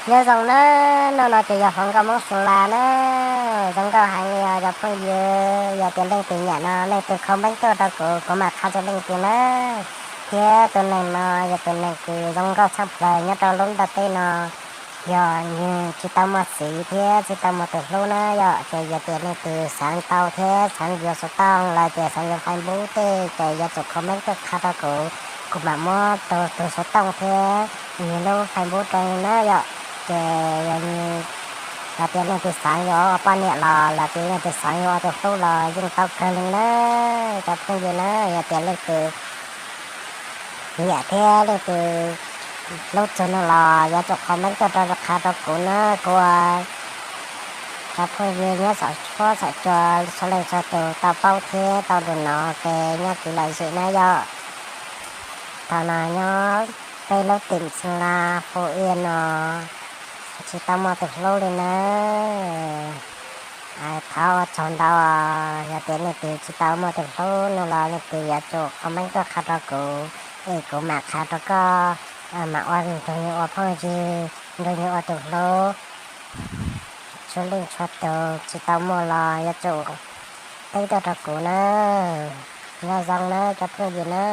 Nyob zoo na, hnub no ces yog hluas nkauj Hmoob Xeev Las na, zoo nkauj heev li os cov phooj ywg. Yog tias leej twg nyiam no leej twg comment tuaj rau kuv, kuv mam qha rau leej twg na. Thiab tus neeg no yog tus neeg kws zoo nkauj tshaj plaws nyob rau lub ntiaj teb no, yog nws tsis tau muaj txiv thiab tsis tau muaj tus hlub na yom, ces yog tias leej twg xav tau thiab xav yuav xov tooj los ces xav yuav Facebook tej ces yuav tsum comment tuaj qha rau kuv, kuv mam muab tus xov tooj thiab nws lub Facebook rau na yom. Ces yog tias leej twg xav yuav ua poj niam los los tias leej twg xav yuav ua tus hlub los yeej tau kawg li na cov phooj ywg na. Yog tias leej twg nyiam thiab leej twg hlub txog no los yuav tsum comment tuaj rau qha rau kuv na. Kuv ua cov phooj ywg nyob saum huab saum cua txhua leej txhua tus tau paub thiab tau lus no ces nyob kiv lom zem na yom. Thaum no nyob peb lub teem Xeev Las Phoo Ij no tsis tau muaj tus hlub li na. Thov ua tsaug ntau, yog tias leej twg tsis tau muaj tus hlub no los leej twg yuav tsum comment tuaj qha rau kuv, es kuv mam qha rau koj, mam ua nrog yus ua phooj ywg, nrog yus ua tus hlub. Txhua leej txhua tus tsis tau muaj los yuav tsum teb tuaj rau kuv na. Nyob zoo na cov phooj ywg na.